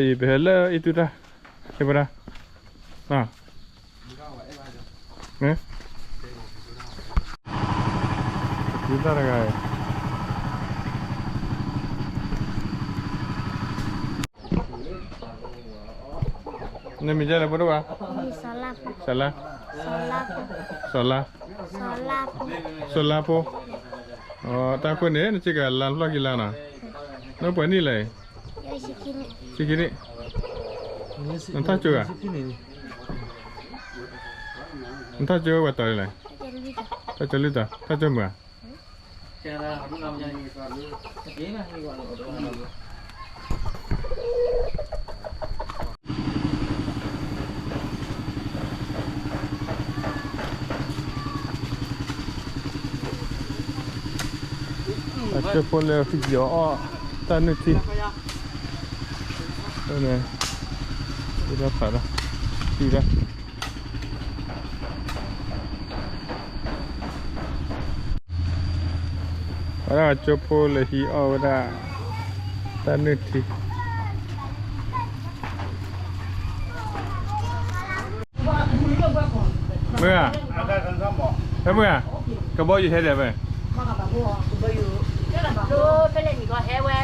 ယပဟဲလၢအံၣ်တူၢ်တၢ်, ဟဲပဒၣ်, အံၣ်တူၢ်တၢ်တဂၤအံၤ နမံၤဒ်လဲၣ် ဖိဒိၣ်ဘၣ်, စလါ, စီၤလါ, စီၤလါဖိ, တၢ်ဃိန့ၣ် နစ့ၢ်ကီးလါဖျီၣ်ခံလါနီၤ, နအိၣ်ပှဲၤနံၣ်လဲၣ်, ဆံခံနံၣ်, နထီၣ်ကၠိဧါ, နထီၣ်ကၠိဝဲတီၤလဲၣ်, ထီၣ်ကၠိလွံၢ်တီၤ, ထီၣ်ကၠိမုာ်ဧါ. အကၠိဖိလၢဟံၣ်ယီၤအီၣ်တၢ်နုၢ်ထံ, န့ၣ်, ဖးဒၣ်, တံၢ်ဒၣ် ဝဲဒၣ်ကၠိဖိလၢဟံးအီၣ်ဝဲဒၣ် တၢ်နုၢ်ထံ, မုၢ်ဧါ, ဖဲမုၢ်ဧါ, ကဘီယူၤဟဲဒံးဖဲ ဖဲလဲၣ်နံၤကီဟဲဝဲ,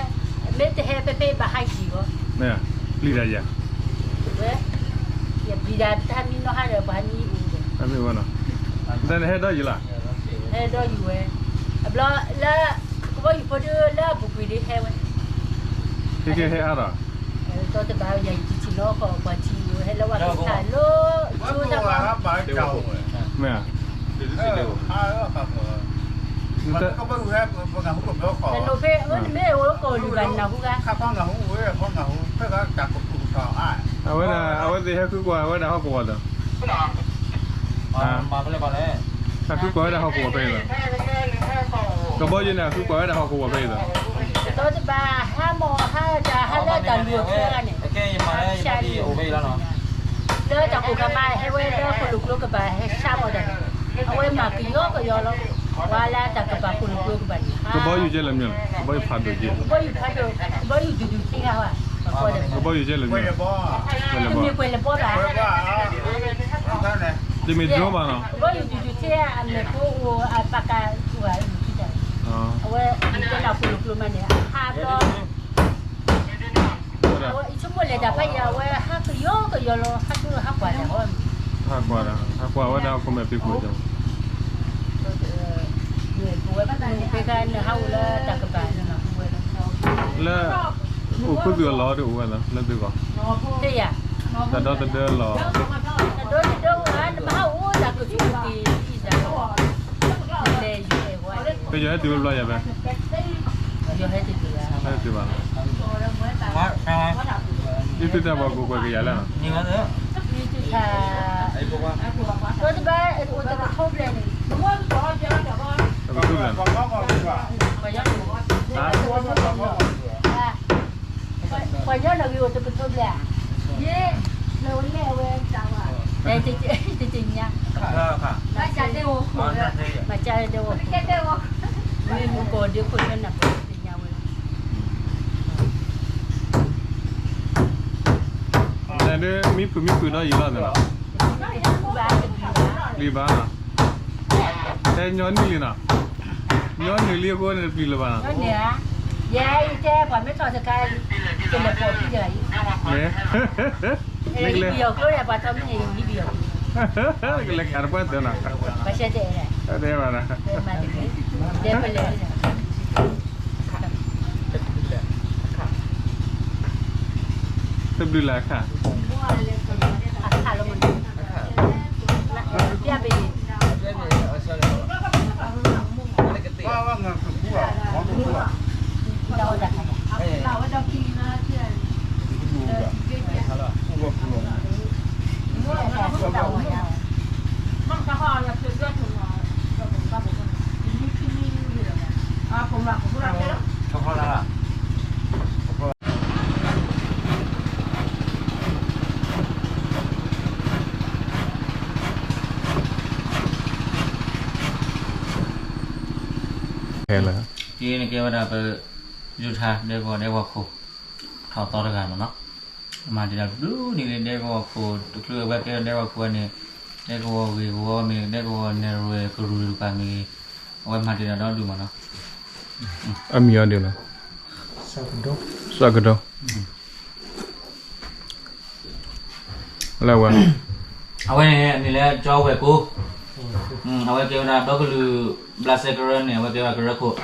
မ့ၢ်တဟဲဖဲဖဲဘၣ်ဟးယံၤဂီၢ်, ပျံၤတၢ်ယၤ, ဝဲ, ယပျံၤတၢ်တၢ်မံနီၢ်ဟါဒီးပှၤမံအိၣ်ဒီး, တၢ်မံဝဲနီၤ, တၢ်န့ၣ်ဟဲဒီးယံၤလီၤ, ဟဲဒီးယံၤဝဲ, အဘျီလၢ, ကဘီယူၤဖိဒုလၢအပူၤကွံာ်ဒုဟဲဝဲ, ဟဲက့ၤဟဲအါဒီး, ဒီးတဘၣ်ယၤယံၤထံၣ်နီၢ်ကီၢ်ပှၤထံၣ်ဝဲဟဲလၢဝဲကစၢ်လၢ, ဆိတၢ်ဘၣ် မ့ၢ်ဧါ, နဖဲ, နမ့ၢ်အိၣ်ကိးလံဘၣ်နၢ်ဟူဂၤ, အဝဲဒၣ် အဝဲသ့ၣ်ဟဲဃုကွၢ်ဝဲဒၣ်ဟီၣ်ကဝီၤလီၤ, ဟဲဃုကွၢ်ဝဲဒၣ်ဟီၣ်ကဝီၤဖဲအံၤလီၤ, ကဘီယူၤန့ၣ် ဃုကွၢ်ဝဲဒၣ်ဟီၣ်ကဝီၤဖဲအံၤလီၤ, ဒီးတဘၣ်ဟးမီၢ်ဟးတၢ်ဟးလၢတၢ်လူၤအချၢန့ၣ်, လၢတၢ်ကိၢ်ခါမးဟဲဝဲလၢဃိၣ်လိာ်ကျိကဘၣ်ဟဲဆါမီၢ်တၢ်န့ၣ်, အဝဲမၤကယီကယီလီၤ, ပှၤလၢတၢ်ကဘၣ်ဃိၣ်လိာ်ကျိကဘၣ်န့ၣ်, ကဘီယူၤကဲလၢမ့ၢ်လီၤ, ကဘီယူၤဖးဒိၣ်ကဲ, ကဘီယူၤဖးဒိၣ်, ကဘီယူၤဒုးဒုးသ့ဂၤဝဲ, ကဘီယူၤကဲလၢမ့ၢ်, တမ့ၢ်ကွဲးလၢဘီဘၣ်, တမ့ၢ် drone ဘၣ်နီၤ, ကဘီယူၤဒုးဒုးသ့အမဲာ်ဖိအိၣ်အပာ်ကၤအိၣ်ဧါ, အဝဲ, ကဲလၢဃိၣ်လိာ်ကျိမးန့ၣ် ဟးဘျီ အဝဲဆိကမိၣ်လဲၤတၢ်ဖးယံၤ အဝဲဟးကယီကယီလီၤ, ဟးကဟးကွၢ်တၢ်အီၤ, ဟးကွၢ်, ဟးကွၢ်ဝဲဒၣ်ဟီၣ်ခိၣ်မဲာ်ဖံးခိၣ်ကီ, ပဝဲဖဲနဟးအိၣ်လၢတၢ်ကပၤန့ၣ်လီၤ, လၢ, အိၣ်ခူသူၣ်အလီၢ်ဒ်အိၣ်ဝဲလၢသုဂီၢ်, တၢ်ဒီတဒၢလီၤ, တၢ်ဒီတဒၢဝဲ နမ့ၢ်ဟးအိၣ်တၢ်ကဆူၣ်ကတ့ၢ်, ပယီၤဟဲတုၤဝဲဘျီယၤဖဲ, ယီၤဟဲတတုၤဘၣ်, ဟဲတတုၤဘၣ်, ယတုၤတၢ်ပှၤကိးကွဲးကယၤလဲၣ်နီၤ, ယတုၤတၢ်, ဒီတဘၣ်အိၣ်တကထိဘျဲၣ်န့ၣ်, တကထိဘျဲၣ်, ပှၤညီန့ၣ်ဂ့ၤ, ပှၤညီန့ၣ်ဂ့ၤအိၣ်တကထိဘျဲၣ်, ယ့, လၢဝဲလဲၣ်ဝဲ, တကညါ, မၤကၢ်တဲဝဲ, မ့ၢ်မူကီၢ်ဒ့ခိၣ်လၢနၢ်ပၢၢ်တကညါဝဲ နဒုးမံဖုးမံဖုးဒီးယံၤလီၤသးနီၤ, ပျံၤဘၣ်နီၤ, ဟဲညီနုၢ်လံနီၤ, ညီနုၢ်လံအဃိန့ၣ်တပျံၤလၢၤဘၣ်နီၤ, ယဲယတဲပှၤမ့ၢ်ထီၣ်တခါ, ကလဲၤပိာ်ဖံးတဂၤအံၤ, မ့ၢ်ကလဲၤ, ပယီၤကျိဒီးပှၤထီၣ်မ့ၢ်န့ၣ် ယံၤပယီၤကျိ, ကလဲၤခးတပှၢ်တၢၢ်နီၤ, ဘၣ်ရှဲတဲ, တဲဘၣ်နီၤ, တဲပလဲၤ, တဘျုးလၢအခါ, ဖဲလၢ, ဒ်န့ၣ်ကဲဝဲဒၣ်ပ, ယူၤထါဒဲကဝီၤဒဲကဝီၤခိၣ်, ထီၣ်သီတဂၤမ့ၢ်နီၤ, မၤတ့ၢ်ဒီးတဘျုးနံၣ်လံ ဒဲကဝီၤခိၣ် တချုးအဝဲကဲထီၣ်ဒဲကဝီၤခိၣ်န့ၣ် ဒဲကဝီၤဂ့ၢ်ကဝီၤမ့ၢ် ဒဲကဝီၤနဲၣ်ရွဲၣ်ကရူၢ်တကပၤမ့ၢ်ဂ့ၤ အဝဲမၤတ့ၢ်ဒီးဒီဒူၣ်မးနီၤ. အမံၤအီၤဒ်လဲၣ်, စီၤကဒိ, လၢဝဲ, အဝဲန့ၣ်အမံၤလၢကၠီဝဲၢ်ကိ, အဝဲကဲဝဲဒၣ်ဒီကလုာ်ဘျးစဲကရၢန့ၣ် အဝဲကဲဝဲဒၣ်ကရၢခိၣ်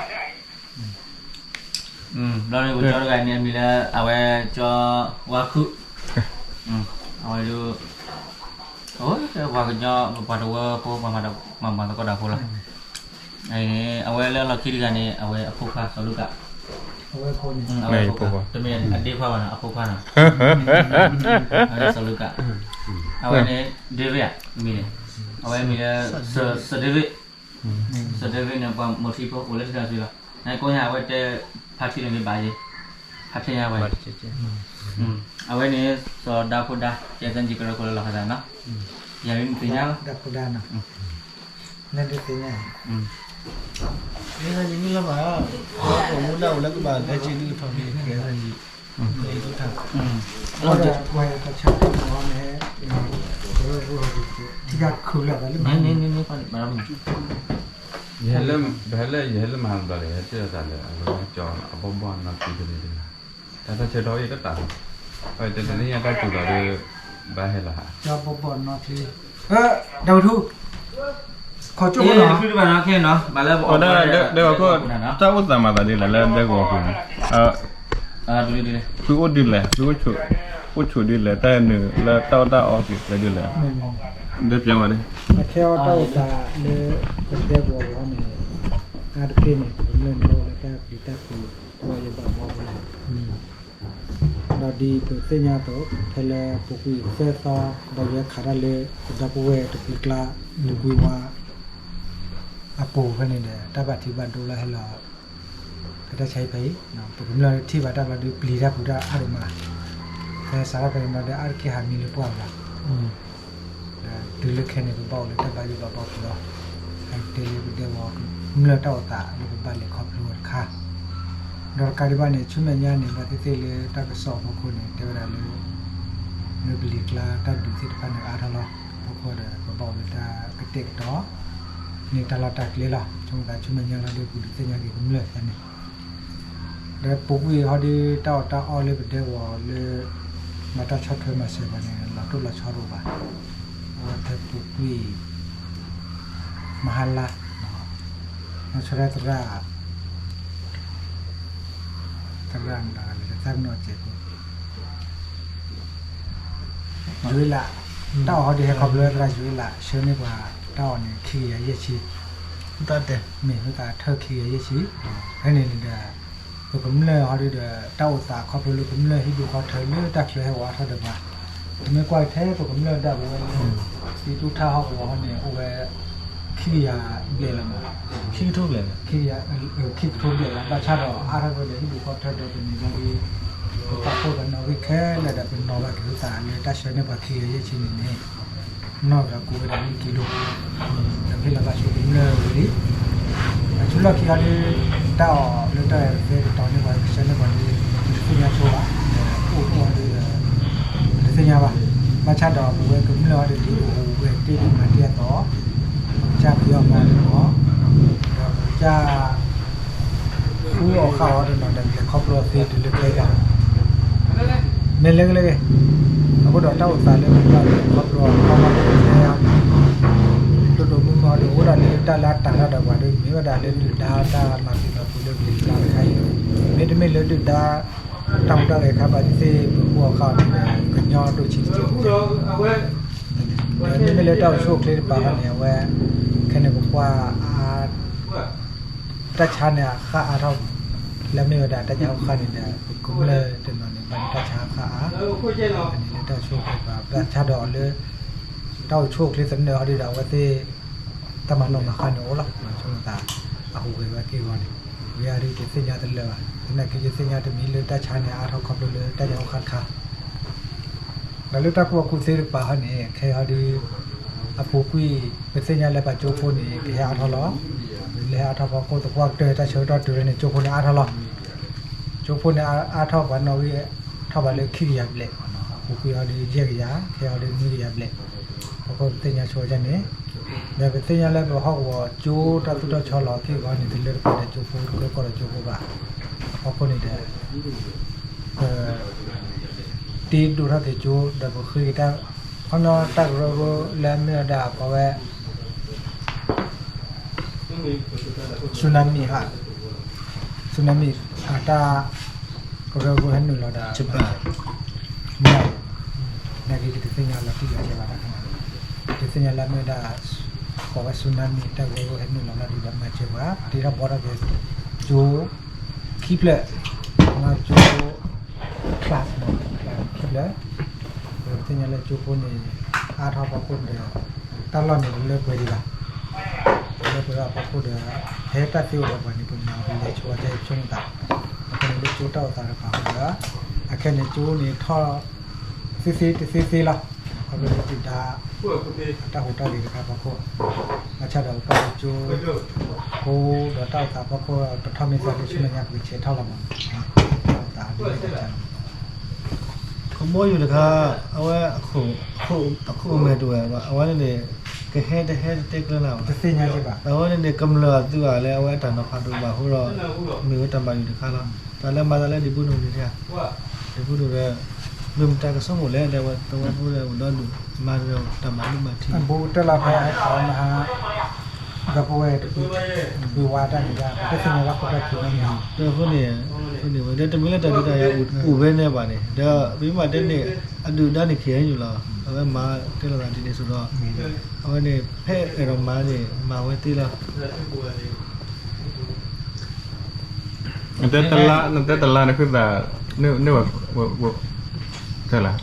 ဘျီန့ၣ် ပကၠီတဂၤန့ၣ် အမံၤလၢ အဝဲကၠီ ဝါခုၣ်, အဝဲဒၣ် အဝဲပှၤကညီ ပှၤတဝၢဖိ ပှၤမၤသကိးတၢ်ဖိလီၤ. အဝဲလၢလီၢ်ခံတဂၤန့ၣ် အဝဲအဖိခွါ စီၤလူကၣ်, အဝဲဖိခွါ တမ့ၢ်အဒ့ခွါဘၣ်နီၤ အဖိခွါနီၤ, စီၤလူကၣ်, အဝဲန့ၣ် David ဧါ မံၤန့ၣ်, အဝဲမံၤလၢ စီၤ David စီၤ David န့ၣ် ပှၤမိၢ်ထံဖိအိၣ်လၢထံတၢ်စုလီၤ. နကိးညါအဝဲတဲ ဖါထံန့ၣ်မ့ၢ်ဘၣ်ယဲ, ဖါထံညါဝဲ, အဝဲန့ၣ် စီၤဒါဖိဒါ ကဲသနံကရၢခိၣ်လၢလီၢ်ခါသးနီၤ, ယၤမ့ၢ်သ့ၣ်ညါလီၤ, နသ့ၣ်ညါ, ယမ့ၢ်လၢဘၣ်, မူဒါအိၣ်လၢကဘၣ်ကဲက့ၤဒ်လဲၣ်ဖးမံၤကဲသနံ ယဟဲလၢ ယဟဲလၢမၤဘျီဒီး ဟဲတဲသးလၢ အဝဲကၠီအဘီဘီနီၢ်ထံတန့ၣ်တဂၤ, တၢ်တၢ်ဆၢထီၣ်အံၤတတၢ်, တၢ်တသ့ၣ်ညါတၢ်ကူၣ်ဘၣ်ဒီး ဘၣ်ဟဲလီၤဟး, ကၠီဘီဘီနီၢ်ထံ, ဒီးထူ ခီကၠိၣ်ဖိနီၤ, ဒီး တၢ်အိၣ်သးမၤသးဒ်လဲၣ်လၢဒဲကဝီၤပူၤန့ၣ်, ဖုအိၣ်ဒ်လဲၣ်, ဖုအိၣ်ဆိးဒ်လဲၣ်, တၢ်နုာ်လၢတၢ်အီၣ်တၢ်အီက့ၤကျဲဒ်လဲၣ်, ဒ်, အခဲအံၤတၢ်အိၣ်သးလၢ ပဒဲကဝီၤပူၤန့ၣ် အါတက့ၢ်န့ၣ် ပကမျၢၢ်န့ၣ်အိၣ်လၢတၢ်ပျံၤတၢ်ဖုး ပှၤယဘၣ်ဘီပူၤလီၤ. ဒီးဒ်ပသ့ၣ်ညါအသိး ဖဲလၢပူၤကွံာ်သၢသီ ဒီးယဲခးတၢ်လၢ ပဒီပုၢ်ဝဲၢ်တကွံကျါ တကွံဝါ အပူၤဖဲန့ၣ်ဒီး တၢ်ဘၣ်ထံးဘၣ်ဒိလၢဟဲလီၤ ဖဲတၢ်ဆါဟံၣ်ဖဲအံၤ ပကမျၢၢ်ထံၣ်ဘၣ်တၢ်ဘျီဒုးပျံၤတၢ်ဖုးတၢ်အါဒိၣ်မး, ဖဲစးထီၣ်ဖဲန့ၣ်ဘျီဒီး အါတက့ၢ်ဟးမံလၢပှၢ်ဘၣ် ဒီးတုၤလၢခဲန့ၣ် ပဘၣ်အိၣ်လၢတၢ်ဘၣ်ယိၣ်ဘၣ်ဘီပူၤလီၤ. ဟဲကတဲလၢပဒဲကဝီၤကမျၢၢ်တၢ်အိၣ်သးလၢပဘၣ်လဲၤခီဖျိအီၤတခါ, ဒီးတကးဒံးဘၣ်န့ၣ် ဆူမဲာ်ညါန့ၣ် ဘၣ်သ့ၣ်သ့ၣ်လၢတၢ်ကစီၣ်အဖီခိၣ်န့ၣ် တဲဝဲဒၣ်လၢ လၢပလံၤကျါတၢ်ဒုးသ့ၣ်တဖၣ်န့ၣ်အါထီၣ်လီၤ. အဃိဒီး ပဘၣ်အိၣ်လၢတၢ်ကတဲာ်ကတီၤ န့ၢ်တၢ်လီၢ်တၢ်ကျဲလီၤ. ဆိကမိၣ်သးဆူမဲာ်ညါလီၤဒီး ပူၤဒုးသ့ၣ်ညါက့ၤကမျၢၢ်ဖဲန့ၣ် ဒီးပူၤကွံာ်ဟီဒီး တၢ်အီၣ်တၢ်အီလၢပဒဲကဝီၤလၢ ဘၣ်တၢ်ဆီၣ်ထွဲမၤစၢၤပှၤန့ၣ် လီၤတိၢ်လီၤဆီတအိၣ်ဘၣ်. အဝဲဖဲပူၤကွံာ် မဟါလါ နီၢ်ဆီဒၣ်သရၣ် သရၣ် သရၣ်နီၢ်စဲးဖိ ယွၤလး တၢ်အီၣ်ဟီဒီးဟဲခီဖျိသရၣ်ယွၤလး ဆှၢန့ၢ်ပှၤတၢ်အီၣ်န့ၣ် ခံကယၤယဲၢ်ဆံ, မ့ၢ်ဝဲသးထၢၣ်ခံကယၤယဲၢ်ဆံ, ဖဲန့ၣ်န့ၣ်ဒီး ပကမျၢၢ်ဟီဒီး တၢ်အိၣ်သးခီဖျိလၢကမျၢၢ်ဟံၣ်ဒူၣ်ဃီထၢလၢတၢ်ချၢဟဲအိၣ်အါထီၣ်ဒီးပှၤ, ပမ့ၢ်ကွၢ်ထဲပကမျၢၢ်ဒၣ်ပဝဲလၢ သံတူၢ်ထၣ်ဟီၣ်ကဝီၤဟီန့ၣ် အိၣ်ဝဲ ခံကယၤဘျဲၣ်လီၤမး, ခံကထိဘျဲၣ်, ခံကထိဘျဲၣ်လီၤ. ဘၣ်ဆၣ်ဒီးအါထီၣ်ကဒီးဟံၣ်ဒူၣ်ဃီထၢဒီးပန့ၣ်ဘျီဒီး ပပာ်ဖှိၣ်ဒီးနီၣ်ဂံၢ်ခဲလၢာ်ဒီး ပနီၣ်ဘၣ်က့ၤဝဲသးလၢတၢ်ဆှၢန့ၢ်ပှၤခံကယၤယဲၢ်ဆံန့ၣ်န့ၣ် နီၣ်ဒီးကိးဝဲဒၣ်လၢကံလိ ဒီးဖဲလၢဘၣ်ဆိကမိၣ်လၢဝံၤလံ အဆူလီၢ်ခံအီၤဒီး တၢ်အီၣ်လၢတၢ်အဲၣ်တသ့တတီၤန့ၢ်ပှၤကဆှၢန့ၢ်ပှၤဒီး ပတသ့ၣ်ညါဆိဘၣ်, အိၣ်အိၣ်အီၤဒီး ပတသ့ၣ်ညါဘၣ်. ဘၣ်ဆၣ်ဒီးပဝဲကမျၢၢ်အီၤဒီး ဒ်အိၣ်ဝဲတ့ၢ်ဒ်မၤတ့ၢ်အသိး ပကစၢ်ပယီၤမၤတနီၤ ဒီးပကစၢ် ဃုအီၣ်ဃာ်အီၤတနီၤဒီး ပလဲၤခီဖျိအီၤသ့တုၤလၢခဲအံၤ, မ့ၢ်လၢကလၢက့ၤ, အဃိဒီးတၢ်အိၣ်သးလၢပကဘၣ်လဲၤခီဖျိအီၤ ခီဖျိအီၤ ဒိၣ်ဒိၣ်မုၢ်မုၢ်အီၤဒီး အိၣ်ဒၣ်လၢတၢ်လၢတၢ်လၢဒီးပှၤဒီး မ့ၢ်ဝဲဒၣ်လၢဒုၣ်ဒါတၢ်မၤပူၤမၤဖုးလၢပလံၤကျါတခါအံၤ, မ့တမ့ၢ်လၢဒုၣ်ဒါ တၢ်ဟူးတၢ်ဂဲၤခါဘၣ်သ့ၣ်သ့ၣ် ပဃုအီၣ်ဃာ်အီၤန့ၣ်ဒီး ကညီဒိၣ်ဆံးတကဲး မ့မ့ၢ်လၢတၢ်အိၣ်ဆူၣ်အိၣ်ချ့တပၤဃီန့ၣ် အဝဲ ခဲန့ၣ်ပကွၢ်အါ တၢ်ဆါန့ၣ်အဃၣ်အါထီၣ် လၢမ့ၢ်ဝဲဒၣ်တၢ်ညါအဃၣ်န့ၣ်ဒီး ပကမျၢၢ်တနီၤန့ၣ် ဘၣ်မ့ၢ်တၢ်ဆါအဃၣ်အါ, အန့ၣ်လၢတၢ်အိၣ်ဆူၣ်အိၣ်ချ့တပၤ ဘၣ်ဆၣ်ဒီးလၢ တၢ်အိၣ်ဆူၣ်အိၣ်ချ့သနၢၣ်ဟီဒီး အဝဲသ့ၣ် တၢ်မၤနီၣ်မၤဃါန့ၣ်အိၣ်လီၤ. ဆိကမိၣ်သး အဟူးဂဲၤဝဲက့ၢ်ဂီၤန့ၣ် ဝံၤအါဒုး ယသ့ၣ်ညါတလၢာ်ဘၣ်. သနာ်က့ ယသ့ၣ်ညါတမံၤလၢတၢ်ဆါန့ၣ် အါထီၣ်ခီဖျိလၢတၢ်ညါအိၣ်ဃၣ်တခါ ဒီးလၢတၢ်ကူၣ်ဘၣ်ကူၣ်သ့တကပၤဟီန့ၣ် ခဲအံၤဟီဒီး အပူၤကွံာ် ပသ့ၣ်ညါလၢပှၤကၠိဖိန့ၣ် ကဟဲအါထီၣ်လီၤ. လၢဟဲအါထီၣ်ဖီခိၣ်သပှၢ်ကတၢၢ် တၢ်ဆၢကတီၢ်တုၤလၢန့ၣ် ကၠိဖိန့ၣ်အါထီၣ်လီၤ. ကၠိဖိန့ၣ်အါထီၣ်ပှၤနီၣ်ဂံၢ်ထီၣ်ဘးလၢခံကယၤဘျဲၣ် ပူၤကွံာ်အီၤဒီးယဲၢ်ကယၤ, ခဲအံၤဒီးနွံကယၤဘျဲၣ်, ဖီခိၣ်ပသ့ၣ်ညါဆိကန့ၣ်, ဒီးပသ့ၣ်ညါလၢပဟီၣ်ကဝီၤကၠိတၢ်သူၣ်ထီၣ်ဆီလီၤသံၣ်အဂီၢ်န့ၣ် တလၢတပှဲၤဒီးကၠိဖိတကၢကီၢ်ဒီးကၠိဖိဘၣ်. အဖီခိၣ်န့ၣ်ဒီး ပ တ့ဒိၣ်ထီၣ်က့ၤကၠိ ဒီးပဃ့က့ၤတၢ်, ခီပညီတၢ်ကရၢကရိလၢအမ့ၢ်ဝဲဒၣ်ကိးဝဲ tsunami ဟါ, tsunami အတၢ်ကရၢကရိဟဲနုာ်လီၤဒီး မ့ၢ် နာ်က့ ပတသ့ၣ်ညါလီၤတံၢ်လီၤဆဲးဘၣ်တခါ, ပတသ့ၣ်ညါလၢအမ့ၢ်ဝဲဒၣ် ကိးဝဲ tsunami တၢ်ကရၢကရိဟဲနုာ်လီၤလီၤဒီး မၤစၢၤပှၤ တ့ထီၣ်ဘှီထီၣ်က့ၤ ကၠိ ခံဖျၢၣ်, ကၠိ class မး class ခံဖျၢၣ်, ပသ့ၣ်ညါလၢကၠိဖိန့ၣ် အါထီၣ်ဖီခိၣ်ဒီး တၢ်လီၢ်န့ၣ်တလၢပှဲၤဒံးဘၣ်, တလၢပှဲၤဘၣ်အဖီခိၣ်ဒီး ဖဲတၢ်သ့အိၣ်ဒီးပှၤန့ၣ် ပမၤပလဲၤဆိအီၤကဲဆိကမိၣ်သး, အဃိန့ၣ်လၢကၠိတၢ်အိၣ်သးတကပၤဃိဒီး အခဲန့ၣ်ကၠိန့ၣ်ထီၣ် သ့သ့တသ့သ့လီၤ, ခီဖျိလၢဒုၣ်ဒါ အတၢ်ဟူးတၢ်ဂဲၤတခါဖီခိၣ်, ဘၣ်ဆၣ်ဒီးပပာ်လၢကၠိ ဖိဒီးတၢ်အိၣ်သးဖီခိၣ် ပထီၣ်မ့ၢ်သးလၢဆူမဲာ်ညါ ပကဆဲးထီၣ်လီၤမး, တၢ်အိၣ်သးဒ်လဲၣ်တၢ်က ကဘီယူၤတခါ အဝဲ အခိၣ်အမဲာ်တဝဲၢ်ဘၣ် အဝဲန့ၣ်န့ၣ် ကဟဲတဟဲတတဲကျၢၤနၤဘၣ်, တသ့ၣ်ညါဘၣ်, အဝဲန့ၣ်န့ၣ် ကမျၢၢ်အသုးဘၣ်လၢအဝဲအတၢ်နီၤဖးဒိၣ်ဘၣ်အဃိဒီး မ့ၢ်ဝဲတၢ်ဘၣ်ယိၣ်တခါလီၤ, တၢ်လၢမၤသးလၢဒံးဘိဒိၣ်န့ၣ် ဒံးဘိဒိၣ်ဒီး မ့ၢ်မတၤကဆိကမိၣ်လဲၣ် ဒီးဝဲသဝီဖိဒီးအိၣ်ဒီဒူၣ် မၤဒီးတၢ်မၤဒိၣ်မၤထံ အဘူးကတၢၢ်လီၤဖဲအမဟါ ဒီပုၢ်ဝဲၢ်တဖု တဖုဝါတၢ်န့ၣ်ဒၣ် ပတသ့ၣ်ညါဘၣ်ခိၣ်တီခံနီတမံၤ, ဒီးအဃိန့ၣ် အဃိန့ၣ်ဝဲ ဒီးတမ့ၢ်လၢတၢ်ဒုးတၢ်ယၤအိၣ်ဝဲန့ၣ်ဘၣ်န့ၣ် ဒီးပမ့ၢ်ဘၣ်တဲန့ၣ် အဒုၣ်ဒါန့ၣ် ခ့ၣ်အဲၣ်ယူၣ်လီၤ အဝဲမၤတဲလိာ်သးဒ်န့ၣ်ဆိဒီး အဝဲန့ၣ် ဖဲအဲၣ်ဒိးမၤန့ၣ် မၤဝဲသ့လီၤ နတဲတလါ နတဲတလါန့ၣ် ဟုသး န့ၣ်ဝဲတဲလၢ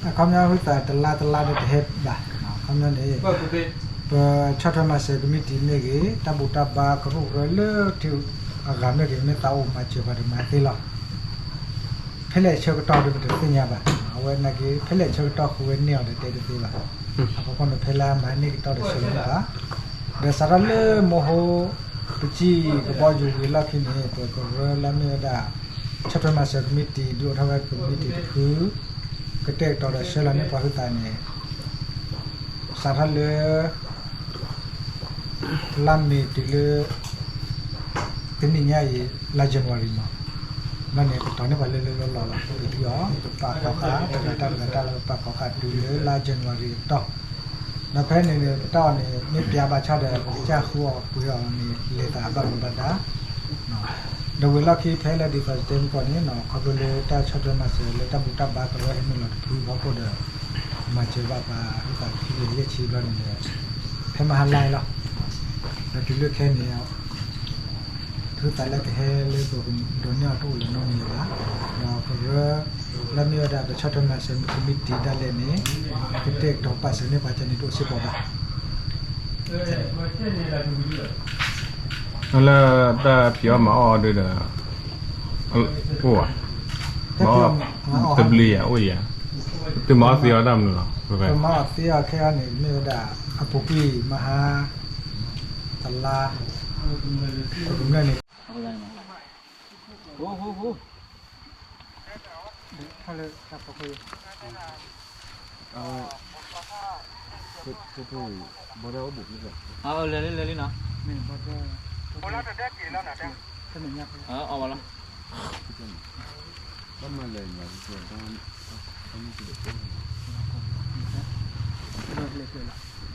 အခီပညီ ဟုသးတလါတလါဒီးတဟဲဘၣ်, အခီပညီန့ၣ် ပဆီၣ်ထွဲမၤစၢၤကမံးတံာ်မ့ၢ်ဂ့ၤ တၢ်ဘူၣ်တၢ်ဘါကရူၢ်ကရၢလၢထံ အဂၤမ့ၢ်ဂ့ၤ မ့ၢ်သးအိၣ်မၤစၢၤပှၤဒီးမၤသ့လီၤ. ဖဲလဲၣ်ဆၢကတီၢ်ဒီးပတသ့ၣ်ညါဘၣ်, အဝဲနာ်က့ ဖဲလဲၣ်ဆၢကတီၢ်ဃုာ်ဝဲန့ၢ်အီၤဒီးတဲတသ့ဘၣ်. အဖီခိၣ်န့ၣ် ဖဲလၢအမၤန့ၢ်ကတီၢ်ဒီးဆၢလီၤန့ၢ်ဘၣ်, ဒီးစးထီၣ်လၢမဟိ ပစံၣ်ကဘီယူၤဝံၤအလီၢ်ခံန့ၣ် ပကရၢလၢမ့ၢ်ဝဲဒၣ် ဆီၣ်ထွဲမၤစၢၤကမံးတံာ် ဒုးအိၣ်ထီၣ်ဝဲကမံးတံာ်တဖု ကတဲာ်ကတီၤဒီးဆှၢလီၤန့ၢ်ပှၤဟုသးန့ၣ် စးထီၣ်လၢ လါမ့ၤတုၤလၢ တနံၣ်ညါအံၤ လါ January မး, ဘၣ်န့ၣ် ပတီၢ်န့ၢ်ပှၤလၢလၢလီၢ်လီၢ်လီၤ ပဟံးအီၤ ပပာ်ခီၣ်ဃာ် တဂၤတၢ်တဂၤတၢ်လၢပပာ်ခီၣ်ဃာ်တုၤလၢလါ January အတီၢ်, ဒီးဖဲန့ၣ်န့ၣ် ပတၢ်အီၣ်န့ၣ် မ့ၢ်ပျါဘၣ်ဆၣ်ဒီး ပကစၢ်ဃုအီၣ်ပှ့ၤအီၣ်န့ၣ် လဲၤသးဘၣ်မူဘၣ်ဒါ ဒီးဝံၤလီၢ်ခံဖဲလၢဒ်သိးတဲမုၢ်ကီၢ်န့ၣ် ခီဖျိလၢတၢ်ဆီၣ်ထွဲမၤစၢၤလၢတၢ်ဘူၣ်တၢ်ဘါကရၢဟဲနုာ်လီၤတဖုအဖီခိၣ်ဒီး မၤစၢၤဘၣ်ပှၤဟုသးခံကယၤယဲၢ်ဆံဘျီန့ၣ်ဒီး ဖဲမဟါလါအံၤလီၤ. ဒီးတုၤလၢခဲန့ၣ် ဟုသးလၢကဟဲလၢပကဒိးန့ၢ်အီၤတအိၣ်လၢၤနီတမံၤလၢၤဘၣ်, ဒီးကရၢ လၢမ့ၢ်ဝဲဒၣ်ပဆီၣ်ထွဲမၤစၢၤကမံးတံာ်ဒၣ်လဲာ်န့ၣ် ကတဲာ်ကတီၤပာ်စၢၤန့ၢ်ပှၤကန့ၣ်တအိၣ်စ့ၢ်ကီးဘၣ်. လၢတၢ်ဖံးအီၣ်မၤအီၣ်ဒုဒီး အိၣ်ဧါ, မၤအီၣ် တဘျုးယၤ အိၣ်ယၤ, သုမၤအီၣ်သ့အီၣ်တၢ်မနုၤလီၤ, ပမၤအီၣ်သ့အီၣ်ခဲအံၤန့ၣ် မ့ၢ်ဝဲဒၣ် အပူၤကွံာ်မဟါ တလါ ပကမျၢၢ်န့ၣ် လဲၤလံ လဲၤလံနီၤ, အီၣ်ဘၣ်လီၤ.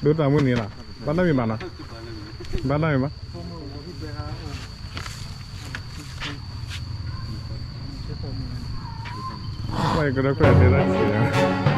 ဒိတၢ်မုၢ်နံၤလီၤ, ဘၣ်တၢ်မံၤမးနီၤ, ဘၣ်တၢ်မံၤမး, ပှၤကရၢခွဲးတဲတၢ်က့ၤ